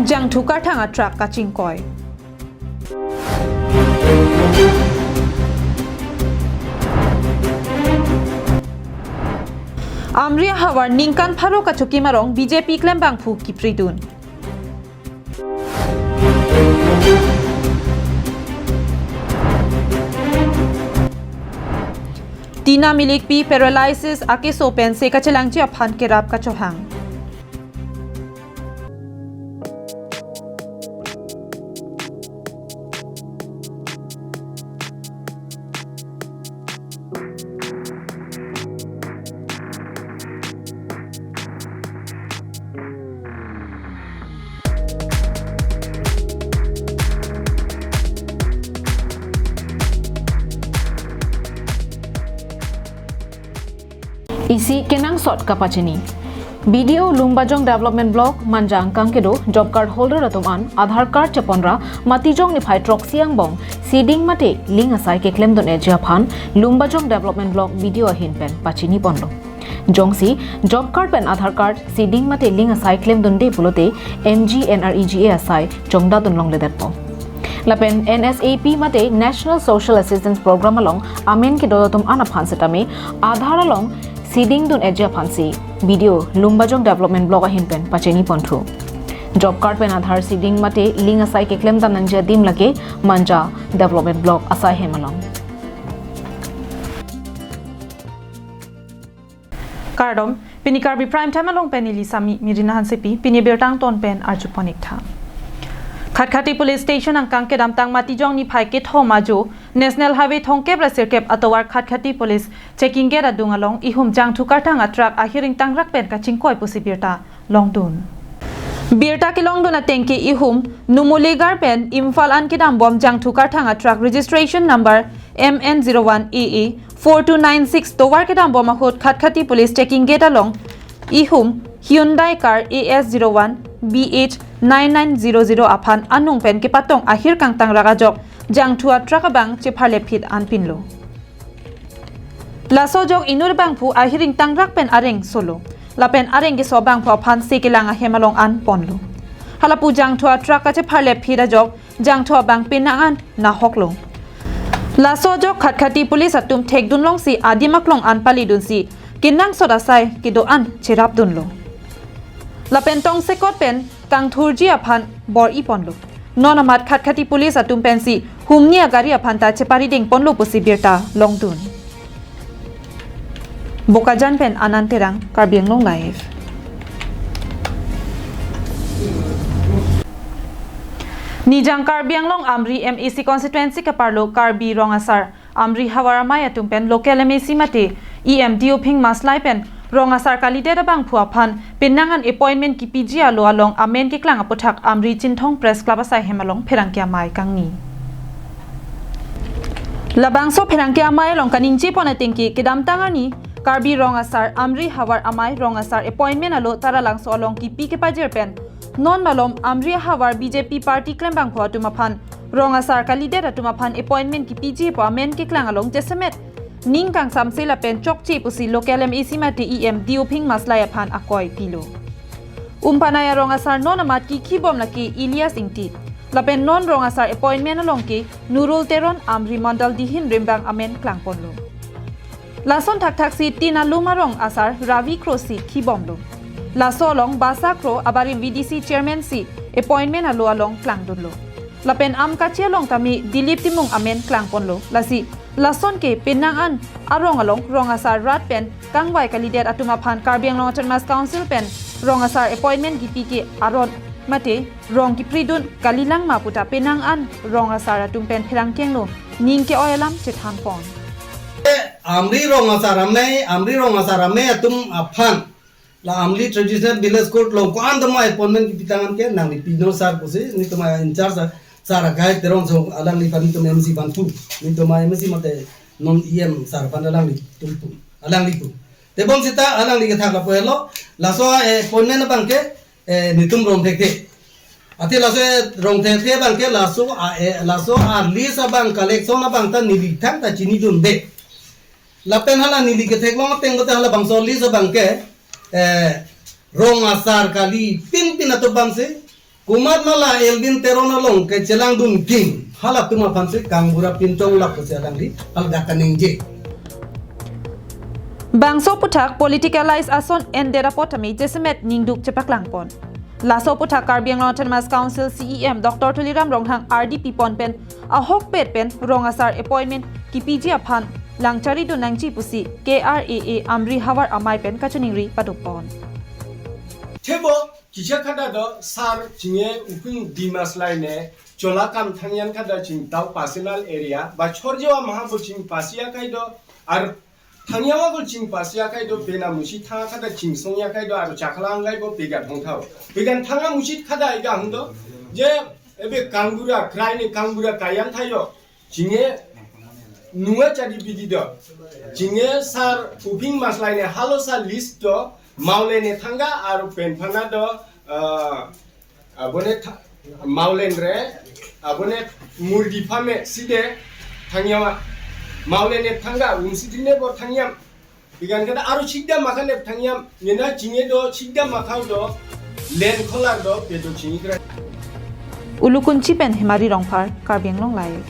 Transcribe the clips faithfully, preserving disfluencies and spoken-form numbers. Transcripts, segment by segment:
Jangthu karthang a-truck kachingkoi. Amri ahavar ningkan pharo kachokim arong B J P klembangphu kipridun. Tina Milikpi paralysis akeso pen se kachelangji aphan kerap kachohang. Isi kenangsot kapachini. B D O Lumbajong Development Block, Manja angkang kedo, job card holder atum an Aadhaar card cheponra Matijong niphai throksi angbong seeding mate link asai keklemdun-eji aphan Lumbajong Development Block B D O ahin pen pachini ponlo. Jongsi job card pen Aadhaar card seeding mate link asai klemdunde pulote M G N R E G A asai chongdadun longledetpo. Lapen N S A P mate National Social Assistance Program along amen kedo atum an aphan setame Aadhaar along seeding dun-eji aphansi B D O Lumbajong Development Block ahin pen pachini ponthu. Job card pen Aadhaar seeding mate link asai keklemdam nangji adim lake Manja Development Block asai hem along. Kardom, pini Karbi Prime Time along pen neli Sami Mirina Hansepi, pini birta angton pen arjuponik tha. Khatkhati Police Station angkang kedamtang Matijong niphai kethom ajo, National Highway thomkep ra sirkep atovar Khatkhati Police checking gate adung along ihum jangthu karthang a-truck ahir ingtangrak pen kachingkoi pusi birta longdun. Birta kelongdun ateng ke ihum Numulegar pen Imphal an kedambom jangthu karthang a-truck registration number M N zero one A A four two nine six tovar kedambom ahut Khatkhati Police checking gate along ihum Hyundai car A S zero one B H nine nine zero zero aphan anung pen kepatong ahir kangtangrak ajok jangthu a-truck abang chepharlepphit an pinlo. Laso ajok inut abangphu ahir ingtangrak pen areng solo. Lapen areng keso abangphu aphan se kelang ahem along an ponlo. Halapu jangthu a-truck kachepharlepphit ajok jangthu abang penang an nahoklo. Laso ajok Khatkhati Police atum thekdun longsi adim aklong an palidunsi kenangsot asai kedo an cherapdunlo. Lapen tongsekot pen kangthurji aphan bor-i ponlo. Non amat Khatkhati Police atum pensi humni agari aphan ta cheparideng ponlo pusi birta longdun. Bokajan pen Anand Terang, Karbi Anglong Live. Nijang Karbi Anglong Amri M A C constituency keparlo Karbi Rong Asar Amri Havar Amei atum pen local M A C mate E M Deophing Maslai pen Rong Asar kalidet abangphu aphan penang an appointment kipiji alo along amen keklang aputhak Amri Chinthong Press Club asai hem along pherangke amei kangni. Labangso pherangke amei along kaningje pon ateng ke kedamtang arni Karbi Rong Asar Amri Havar Amei Rong Asar appointment alo Taralangso along kipi kepajir pen non malom Amri Havar B J P party klembangphu atum aphan Rong Asar kalidet atum aphan appointment kipiji pu amen keklang along jasemet ning kangsamse lapen chokche pusi local M A C mate E M Deophing Maslai aphan akoi pilo. Umpanai a-Rong Asar non amat kikhibom lake Elias Ingti. Lapen non Rong Asar appointment along ke Nurul Teron Amri Mondol Dihin Rimbang amen klangponlo. Lason thakthaksi tin alum a-Rong Asar Ravi Kro si khibomlo. Laso along Basa Kro abarim V D C chairman si appointment alo along klangdunlo. Lapen Amkachi along tame Dilip Timung amen klangponlo. Lasi lason ke penang an arong along Rong Asar rat pen kangvai kalidet atum aphan Karbi Anglong Autonomous Council pen Rong Asar appointment kipi ke aron mate rong kipridun kalilangma puta penang an Rong Asar atum pen pherangkenglo ning ke-oi alam chethanpon. Amri Rong Asar Amei, Amri Rong Asar Amei atum aphan la Amri Traditional Village Court along ko-an doma appointment kipitang an ke nangli pino sir pusi, netum a-in-charge sir, sir akai Teron so alangliphan netum M C aphan pu, netum a-M C mate non E M sir aphan alanglitum pu, alangli pu. Tebon seta alangli kethak lapu helo, laso a-appointment abang ke, eh, netum rong thekthe. Athe laso rong thekthe abang ke laso a, eh, laso a-list abang collection abang ta neli thangta chinidunde. Lapen hala neli ketheklong ateng bote halabangso list abang ke, eh, Rong Asar kali pinpin atum abangsi, Komat ma la Elwin Teron along kechelangdun king, halatum aphansi kangbura pintong lap pusi alangli aldak kaningje. Bangso aputhak politicalize ason endet apot tame jasemet ningduk chepaklangpon. Laso aputhak Karbi Anglong Autonomous Council C E M Doctor Tuliram Ronghang R D P pon pen ahokpet pen rong asar appointment kipiji aphan langcharidun nangji pusi K R A A Amri havar amei pen kachiningri padoppon. Thebo kisa khada do sar chinge uping dimas laine cholakam thangyan khada chingtau personal area ba chorjewa maha bo chingpasi akai do, ar thangyawa bo chingpasi akai do, pena musi thang khada chingsong akai do, ar chaklang gai bo pegan hongthau. Pegan thanga musi khada iga hong do, je ebe kangbura, krai ni kangbura kayan thayo. Chinge nua chadi bidi do. Chinge sar uping mas laine halo sa list do. Maule ne thangga aru pen phana do, ah, abone tha-, maulen re, abone murdi phame side thangyawa. Maule ne thangga umsi dine bo thangyam. Bigan kada aru chikda makan ep thangyam, nina chinge do chikda makan do, len kholar do, pedo chingi kra. Ulukunchi pen Hemari Rongphar, Karbi Anglong Live.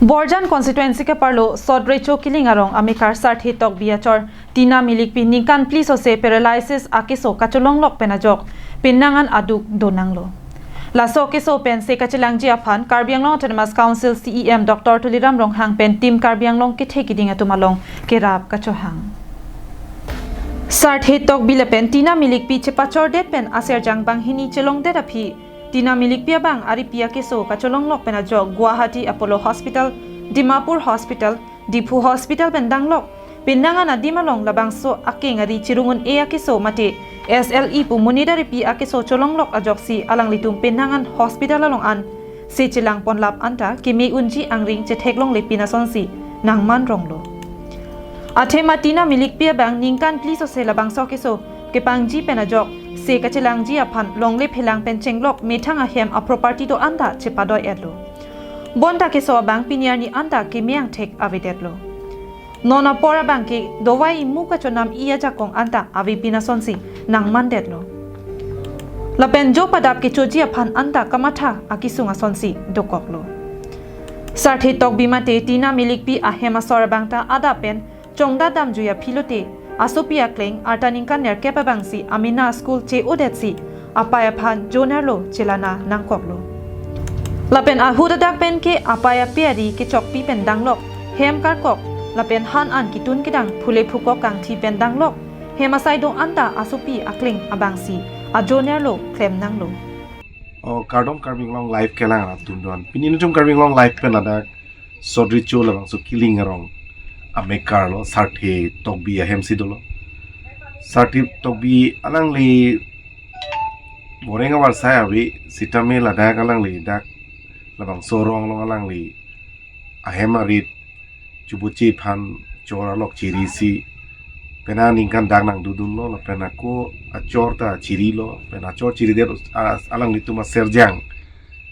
Borjan constituency ke-arlo Sot Recho Killing arong amekar Sarthe Tokbi achor Tina Milikpi ningkan phli sose paralysis akeso kacholonglok pen ajok penang an aduk donanglo. Laso keso pen se kachelangji aphan Karbi Anglong Autonomous Council C E M Doctor Tuliram Ronghang pen Team Karbi Anglong kethe kiding atum along kerap kachohang. Sarthe Tokbi lapen Tina Milikpi chepachordet pen aserjang banghini chelongdet aphi Tina Milikpi abang aripi akeso kacholonglok pen ajok Guwahati Apollo Hospital, Dimapur Hospital, Diphu Hospital pen danglok. Penang an adim along labangso akeng ari chirung un-e akeso mate S L E pu monit aripi akeso cholonglok ajoksi alanglitum penang an hospital along an se chelangponlap anta keme unji angring chetheklongle pin asonsi nangman ronglo. Athema Tina Milikpi abang ningkan phli sose labangso keso kepangji pen ajok se kachelangji aphan longle phelang pen chenglok methang ahem aproperty do anta chepadoi-etlo. Bonta keso abang pini arni anta keme angthek avedetlo. Non apor abang ke dovai imu kachonam-i ajakong anta ave pin asonsi nangmandetlo. Lapen jo padap kechoji aphan anta kamatha akesung asonsi dokoklo. Sarthe Tokbi mate Tina Milikpi ahem asor abang ta adap pen chongdat damjui aphi lote asopi akleng arta ningkan nerkep abangsi amena school che-odetsi apei aphan jonerlo chelana nangkoklo. Lapen ahut adak pen ke apei ape ari kechokpi pen danglok, hem karkok, lapen han an kitun kedang phule phukok kangthi pen danglok, hem asai do anta asopi akleng abangsi ajonerlo klemnanglo. O kardom Karbi Anglong Live kelang arat atum do-an. Pini nelitum Karbi Anglong Live pen ladak Sot Recho labangso Killing arong amekar lo, Sarthe Tokbi ahem si dolo. Sarthe Tokbi alangli boreng avarsai ave sitame ladak alangli dak labangso arong along alangli ahem arit chubuchi phan chor alok chirisi pena ningkan dak nangdodunlo lapen ako achor ta chirilo, pena achor chiridet a-, alanglitum aserjang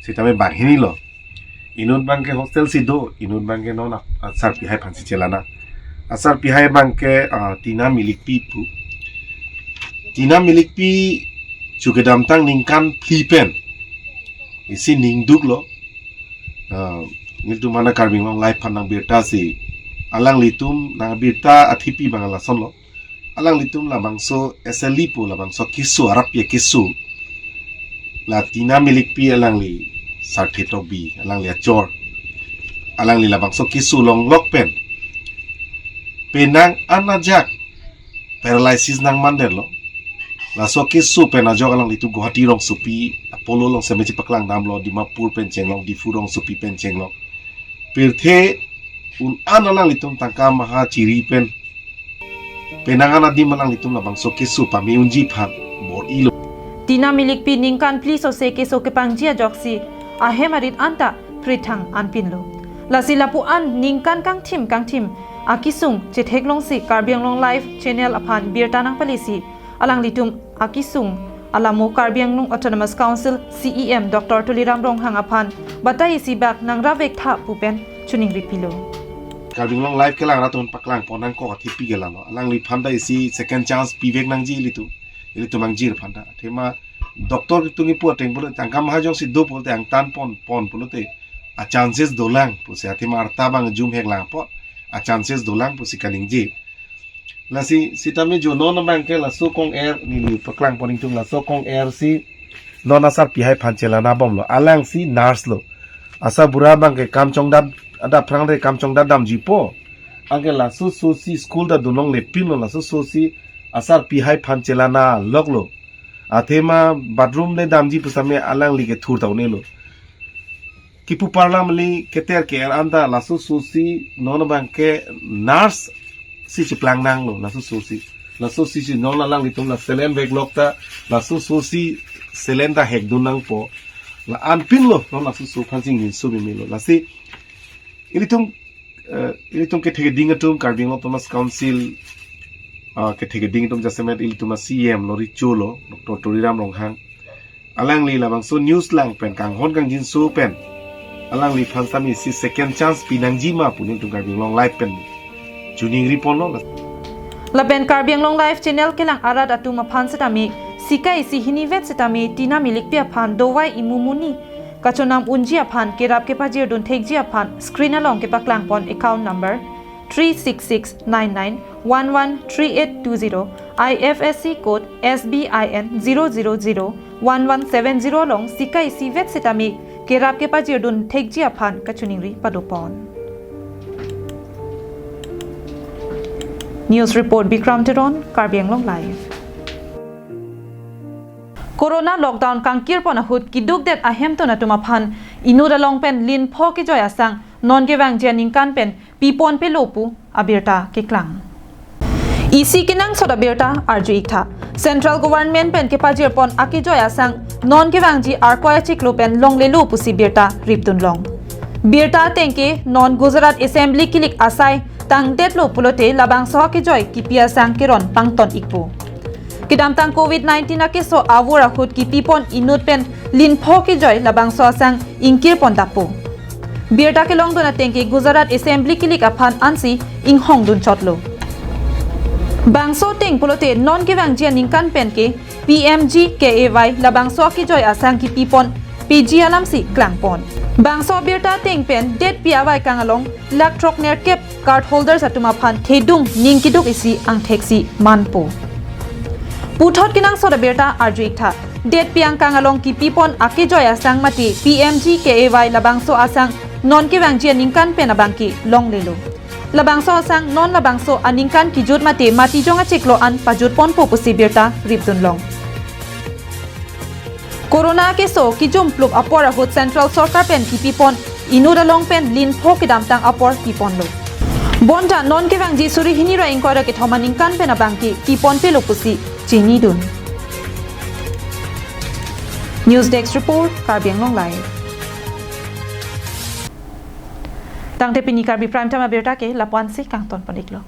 sitame banghini lo. Inut abang ke hostel si do, inut abang ke non a-, asarpi hai aphansi chelana. Asarpi hai abang ke, ah, Tina Milikpi pu. Tina Milikpi chu kedamtang ningkan phli pen isi ningduklo. Ah, nelitum mane Karbi Anglong Live aphan nangbirta si, alanglitum nangbirta athipi abang lasonlo. Alanglitum labangso S L E pu labangso keso, arap ya keso, la Tina Milikpi alangli Sarthe Tokbi alangli achor, alangli labangso keso longlok pen penang an ajak paralysis nangmandetlo. Laso keso pen ajok alanglitum Guwahati rongsopi Apollo along seme chepaklang damlo, Dimapur pen chenglok, Diphu rongsopi pen chenglok. Pirthe un-an alanglitum tangka maha chiri pen penang an adim alanglitum labangso keso pame unji aphan bor-ilo. Tina Milikpi ningkan phli sose keso kepangji ajoksi ahem arit anta prithang anpinlo. Lasi lapu-an ningkan kangthim kangthim akesung chetheklongsi Karbi Anglong Live channel aphan birta nangpalesi alanglitum akesung alamo Karbi Anglong Autonomous Council C E M Doctor Tuliram Ronghang aphan batai isi bak nangrap-ik tha pu pen chiningripilo. Karbi Anglong Live kelang rat atum paklang pon nangkok athe pi ke lalo. Alangliphan ta isi second chance pivek nangji ilitum. Ilitum angjir aphan ta. Athema doctor kitung ipu ateng pulo tangka mahajong si do pulote angtan pon pon pulote a chances dolang pusi athema arta abang jum hek lang po a chances dolang pusi kaningje. Lasi sitame jo non abang ke laso kong-er neli paklang pon ingtung laso kong-er si non asarpi hai aphan chelana bomlo. Alang si nurse lo. Asa bura abang ke kam chongdat adap phrang re kam chongdat damji po. Anke laso so si school ta dunlongle pinlo laso so si asarpi hai aphan chelana loklo. Athema bathroom le damji pusitame alangli ke thur ta un-elo. Kipu parlam li keter ke-er anta laso so si non abang ke nurse si cheplang nanglo laso so si. Laso si si non alanglitum la saline vek lok ta laso so si saline ta hek dun nangpo. La-an pinlo non laso so aphan si nginso bimilo. Lasi ilitum eh, ilitum kethek ding atum Karbi Anglong Autonomous Council ah, kethek ding atum jasemet ilitum a C E M lo richo lo Doctor Tuliram Ronghang. Alangli labangso news lang pen kanghon kangjinso pen alangliphan sitame isi second chance pinangji ma pu nelitum Karbi Anglong Live pen choningri ponlo. Lapen Karbi Anglong Live channel kelang arat atum aphan sitame sika isi hinivet sitame tina milikpi aphan dovai imu muni kachonam unji aphan kerap kepajirdun thekji aphan screen along kepaklang pon account number three six six nine nine one one three eight two zero, I F S C code S B I N zero zero zero one one seven zero along sika isivet sitame kerap kepajirdun thekji aphan kachoningri pado pon. News report Bikram Teron, Karbi Anglong Live. Corona lockdown kangkir pon ahut kidukdet ahemtun atum aphan inut along pen lin pho kejoi asang non kevangji aningkan pen pipon pelo pu abirta keklang. Isi kenangsot abirta arju iktha. Central Government pen kepajir pon akejoi asang non kevangji Arkoi achiklo pen longlelo pusi birta ripdun long. Birta ateng ke non Gujarat Assembly kilik asai tangdetlo pulote labangso akejoi kipi asang keron pangton ikpo. Kedamtang covid nineteen akeso avur ahut kipi pon inut pen lin pho kejoi labangso asang ingkir pon dapo. Birta kelongdun ateng ke Gujarat Assembly kilik aphan ansi inghongdun chotlo. Bangso ateng pulote non kevangji aningkan pen ke P M G K A Y labangso akejoi asang kipi pon piji alam si klang pon. Bangso birta ateng pen detpi avaikang along lakh throknerkep card holders atum aphan thedung ning kiduk isi angthek si manpo. Puthot kenangsot abirta arju iktha. Detpi angkang along kipi pon akejoi asang mate P M G K A Y labangso asang non kevangji aningkan pen abangke longlelo. Labangso asang non labangso aningkan kijut mate matijong achiklo an pajut ponpo pusi birta ripdun long. Corona keso kijumplup apor ahut Central Sorkar pen kipi pon inut along pen lin pho kedamtang apor pi ponlo. Bonta non kevangji suri hini ra ingkoi ra kethom aningkan pen abangke pi pon pelo pusi chinidun. News Desk Report, Karbi Anglong Live. Tangte pini Karbi Prime Time abirta ke lapu-an si kangton pon iklo.